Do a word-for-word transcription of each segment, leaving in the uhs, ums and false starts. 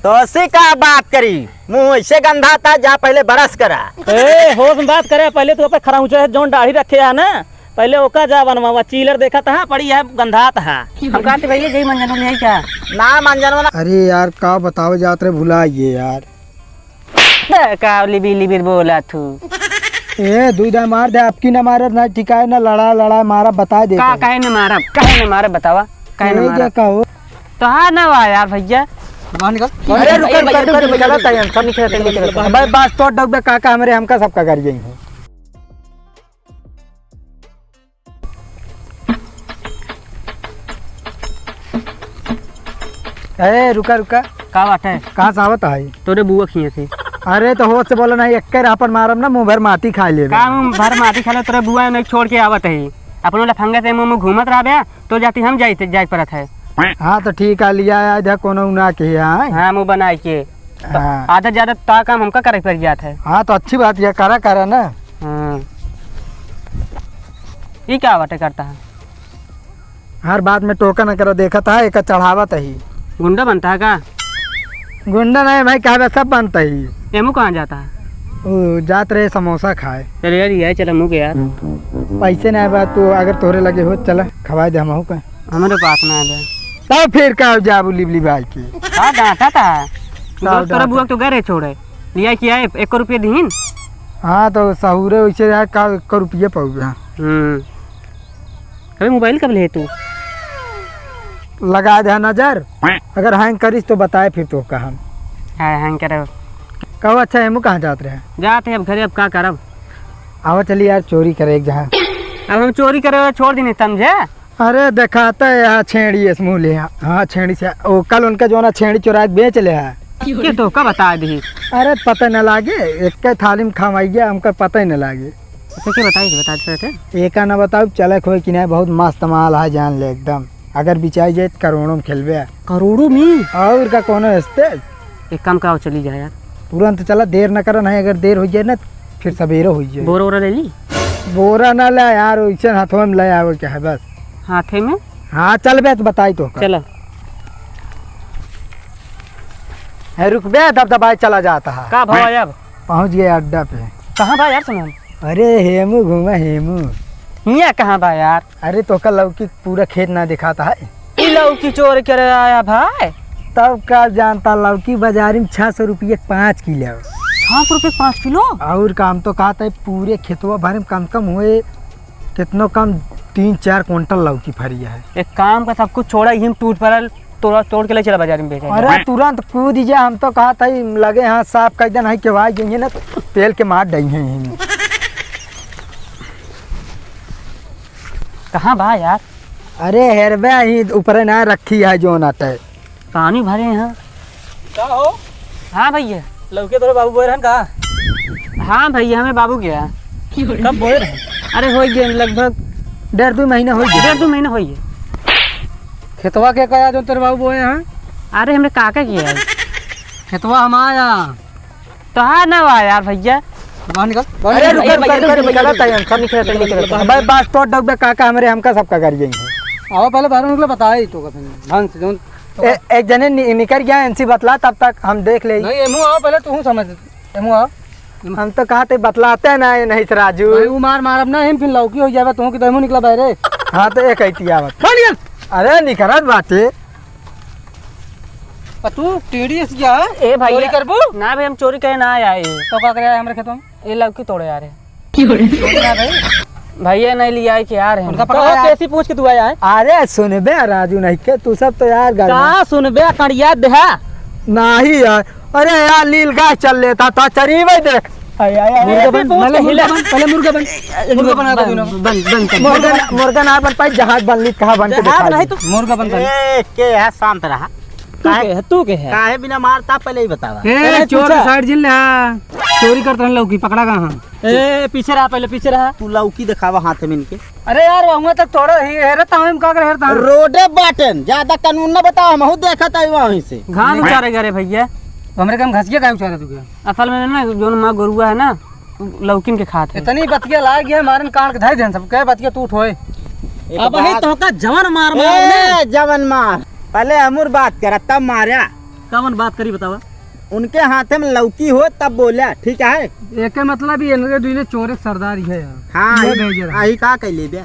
तो ऐसे का बात करी, मुँह ऐसे गंधात है, जा पहले brush करा। ए, होश में बात करे, पहले तू अपने खरौचा है, जौन दाढ़ी रखे है ना, पहले ओका जा बनवावा, चीलर देखत है, पड़ी है, गंधात है। हम कहते भैया, यही मंजनवा ले आई क्या? ना, मंजनवा ना। अरे यार, का बतावे जात रहे, भुला गए यार। का लिबिर लिबिर बोला तू? ए, दुई दाई मार दे, अबकी ना मारे, ना ठिकाए, ना लड़ा, लड़ा, मारा, बताए दे का, तो। काहे न मारब? काहे न मारब, बतावा? काहे न ए, मारब? का हो? तो हाँ ना हुआ यार भैया। बाहर निकल। अरे, रुको, रुको, रुको, रुको, निकल, निकल, निकल। भाई, बस तो डब्बे काका हमरे, हमका सबका कर जाई है। ए, रुका, रुका। का बात है? कहाँ से आवत है? तोरे बुआ खिए से। अरे, तो होश से बोला नहीं, एक के रापन मारब ना, मुँह भर माटी खा लेबे। का मुँह भर माटी खा ले, तोरे बुआ नहीं छोड़ के आवत है। अपनो लफंगा से मुँह, मुँह घूमत रहबे, तो जाती हम जाई, जाए परत है। हाँ, तो ठीक है, लिया आया, इधर कोनो ना के है। हाँ, मुँह बनाए के। हाँ। आधा ज्यादा ता काम हमका करे पड़ जात है। हाँ, तो अच्छी बात है, करा, करा ना। हाँ। ई क्या बाटे करता है? हर बात में टोका न करो, देखत है, एका चढ़ावत ही। गुंडा बनता है का? गुंडा नहीं भाई, कहबे सब बनता ही। एमू कहाँ जाता है? वो जात रहे समोसा खाए। चल यार, ये चल हमहू के यार। पैसे नहीं बा, तू अगर तोहरे लगे हो, चला खवाए दे हमहू का। हमारे पास ना है। तब फिर का जाबू लिबली भाई के? का डांटा था? का तोरा डांटा? बुआ तो घरे छोड़े। लिया कि आए, एक रुपये दीन। हाँ, तो सहूरे वैसे यार, का एक रुपये पाऊबे। हम्म। अबे मोबाइल कब ले तू? लगा दे नजर, अगर हैंग करिस तो बताए फिर तो कहम। हाँ, हैंग करे। कहो अच्छा, एमू कहाँ जात रहे? जात है अब घरे, अब का करब? आवा चली यार, चोरी करे एक जहाँ। अब हम चोरी करे वाला छोड़ दीनी, समझे? अरे देखाता है यहाँ छेड़ी इस मुँह ले, हाँ छेड़ी से, ओ कल उनका जो ना छेड़ी चुरा के बेच ले है। के तो का बता दी? अरे पता न लागे, एक के थाली में खवाइया, हमका पता ही न लागे। अच्छा, के बताई, बता देते थे। एका न बताओ, चलक होए कि नहीं, बहुत मस्त माल है, जान ले एकदम। अगर बिचाई जाए तो करोड़ों में खेलबे। करोड़ों में? और का कोनो हंसते? एक काम करो, चली जाए यार। तुरंत चला, देर न करा, नहीं अगर देर हो जाए ना, फिर सवेरे हो जाए। बोरा वोरा ले ली? बोरा ना ले यार, वैसे हाथों में ले आवे के है बस। हाथे में? हाँ, चल बे, तो बताई तो का। चला। है, रुक बे, दबदबाए चला जाता है। का भाव है अब? पहुँच गए अड्डा पे। कहाँ बा यार सामान? अरे हेमू घूमा हेमू। हियाँ कहाँ बा यार? अरे तोका लौकी पूरा खेत ना दिखाता है। ई लौकी चोर करे आया भाई। तब का जानता लौकी बाजारी में छह सौ रुपये के पाँच किलो। छह सौ रुपये के पाँच किलो? और काम तो कहता है पूरे खेतवा भर में कम कम हुए कितनो कम तीन चार कुंटल लौकी फरी है। एक काम का, सब कुछ छोड़ा, यही में टूट पड़ल, तोड़ा तोड़ के ले चला बाजार में बेचा जाए। अरे तुरंत कूद जा, हम तो कहा था लगे हाथ साफ कर देना है, केवाई गई है ना, पेल के मार डई है यहीं। कहाँ बा यार? अरे हेरबे ही ऊपर ना रखी है जो ना तय। पानी भरे हैं। का हो? हाँ भैया। लौके तोरे बाबू बोए रहन का? हाँ भैया, हमें बाबू गया। कब बोए रहे? अरे हो गया लगभग डेढ़ दो महीना हो गया। डेढ़ दो महीना हो गया। खेतवा के कहा जो तेरे बाबू बोए हैं? अरे हमरे काका के है। खेतवा हमारा। तो हाँ ना हुआ यार भैया। बाहर निकल। अरे रुको, रुको, रुको, रुको, निकलो, तैयार, सब निकलो, तैयार, निकलो। भाई, बात तो डब्बे काका हमरे, हमका सबका गाड़ी जाएंगे। आओ, पहले बाहर निकलो, बताई तो का फिर ढंग से, जौन ए, एक जने नि-, निकर गया, इनसे बतला, तब तक हम देख ले। नहीं, एमू आओ, पहले तू समझ, एमू आओ। हम तो कहा थे बतलाते ना, ये नहीं से राजू। भाई, वो मार मारब ना, हम फिर लौकी हो जावे, तू की तो एमू निकला बाहरे। हाँ, तो एक ऐती आवत। बाहर निकल। अरे, निकरत बाटे। आ तू टेढ़ी ऐसी क्या है? ए भाई, चोरी करबू? ना भाई, हम चोरी करे ना आए। तो का करे आए हमरे खेतों में? ये लौकी तोड़े आ रहे। चोरी ना भाई। भैया नहीं लिया है कि आ रहे हैं। उनका पकड़ो तो यार। कैसी पूछ के तू आया है? अरे सुन बे राजू, नहीं के तू सब तो यार गड़बड़। का सुन बे कड़िया देहा? नहीं यार, अरे यार लील गाय चल लेता था, चरी भाई देख। आय, आय, आय, मुर्गा ऐसी बन, पूछ पहले के मुर्गा हिला। बन, पहले मुर्गा बन। मुर्गा बना दो बन, दोनों। बन, बन, बन। मुर्गा ना, मुर्गा ना बन पाई, जहाज बन ली, कहाँ बन के जहाज दिखा नहीं दे। तू। मुर्गा बन पहले। ए, के है, शांत रहा। तू काहे, के है, तू के है? काहे बिना मारता, पहले ही बतावा। ए, अरे, चोर पूछा। के साइड जिन ले, हाँ। चोरी करता है लौकी, पकड़ा कहाँ? ए, पीछे रहा, पहले पीछे रहा। तू लौकी दिखावा हाथ में इनके। अरे यार, वहाँ तक थोड़ा ही हेरता हूँ, हम का कर हेरता हूँ? रोडे बाटन, ज्यादा कानून ना बताओ, हम हूँ देखत आई वहीं से। घास उचारे करे भैया। तो हमरे काम घसिया काहे उचारे तू क्या? असल में ना, जो माँ गोरुआ है ना, लौकिन के खात है। इतनी बतिया लाग गया, मारन कान के धर देन सब, कह बतिया तू ठोए। एक अब ही बात तोहका जवन मार मार ए, ने। जवन मार। पहले हमर बात करा, तब मारा। कवन बात करी बतावा? उनके हाथे में लौकी हो तब बोला, ठीक है? एके मतलब ये इनके दुइने चोरे के सरदार ही है यार। हाँ, ये ये, भेजे रहा। आही का कह लेबे?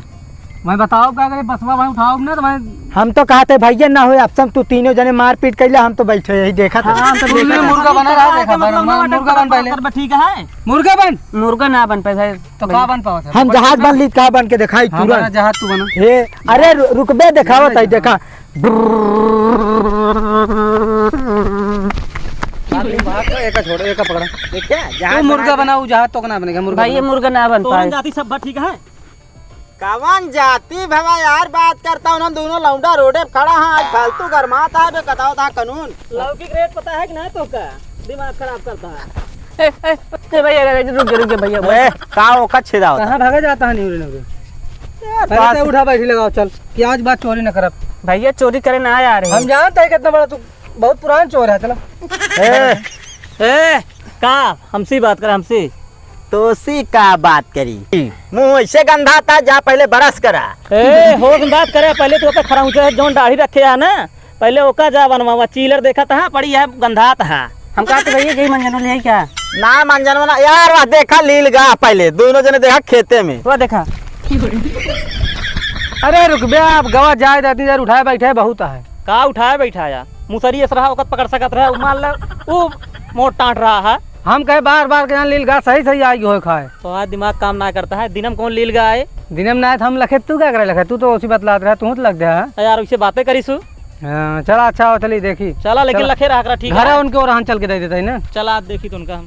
मैं बताओ का करे, बसवा भाई उठाओ ना तो मैं हम तो कहते भैया ना हो, अब सब तू तीनों जने मारपीट कैले, हम तो बैठे यही देखा था। हाँ, तो तू देखा ये था। मुर्गा बना रहा, देखा, मतलब मुर्गा बन पहले। ठीक है? मुर्गा बन। मुर्गा ना बन पाए भाई। तो का बन पावत है? हम जहाज बन ली, का बन के दिखाई हाँ, तुरंत। बना जहाज तू बना। हे, अरे रु-, रुकबे, दिखावत है, देखा। भाग, भाग, एक छोड़, एक पकड़ा। देख क्या? जहाज तू मुर्गा बना के बनाऊ, जहाज तो ना बनेगा, मुर्गा भाई, ये बना। मुर्गा ना बन तोरन पाए। जाति सब बा, ठीक है? कवन जाति भवा यार, बात करता हूँ, हम दोनों लौंडा रोडे पे खड़ा हाँ, आज फालतू गरमात है बे, बताओ था कानून। लौकी के रेट पता है कि ना तोहका? दिमाग खराब करता है। ए, ए, ए, भैया, ए, रुक जा, रुक जा, भैया, ए, का ओका छेदा होता? कहाँ भागे जाता है, नहीं उड़े, नहीं उड़े? यार, पहले बात तो उठा, बैठी लगाओ, चल, कि आज बात चोरी न करब। भैया, चोरी करे ना आया रहे। हम जानते हैं कितना बड़ा तू, बहुत पुरान चोर है, चला। ए, ए, का? हमसे बात कर, हमसे। तोसी का बात करी? मुँह ऐसे गंधाता, जा पहले brush करा। ए, होश में बात करे, पहले तू ओकर खरौंचा है, जौन दाढ़ी रखे है ना, पहले ओका जा बनवावा, चीलर देखा तहाँ पड़ी है, गंधात है। हम कहते भैया, यही मंजनो ले आई क्या? ना मंजनो ना, यार, वह देखा लील गा पहले, दोनों जने देखा खेते में। वह देखा। अरे रुक बे, आप गवा जाए दादी यार, उठाए बैठे बहुत है। का उठाए बैठा यार? मुसरी ऐसा रहा, ओकर पकड़ सकत रहे, उ मान ले, उ मोट टाँट रहा है। हम कहे बार बार के यहाँ लील गा सही सही आई होए खाए। तो आज दिमाग काम ना करता है, दिनम कौन लील गा आए? दिनम ना आए तो हम लखे, तू क्या करे लखे? तू तो उसी बतलात रहा, तू तो लग गया है। यार, उसे बातें करी सु। हाँ, चला, अच्छा हो, चली देखी। चला, लेकिन चला। लखे रहा करा, ठीक घर है? है उनके और हम चल के दे देते हैं ना। चला, आज देखी तो उनका।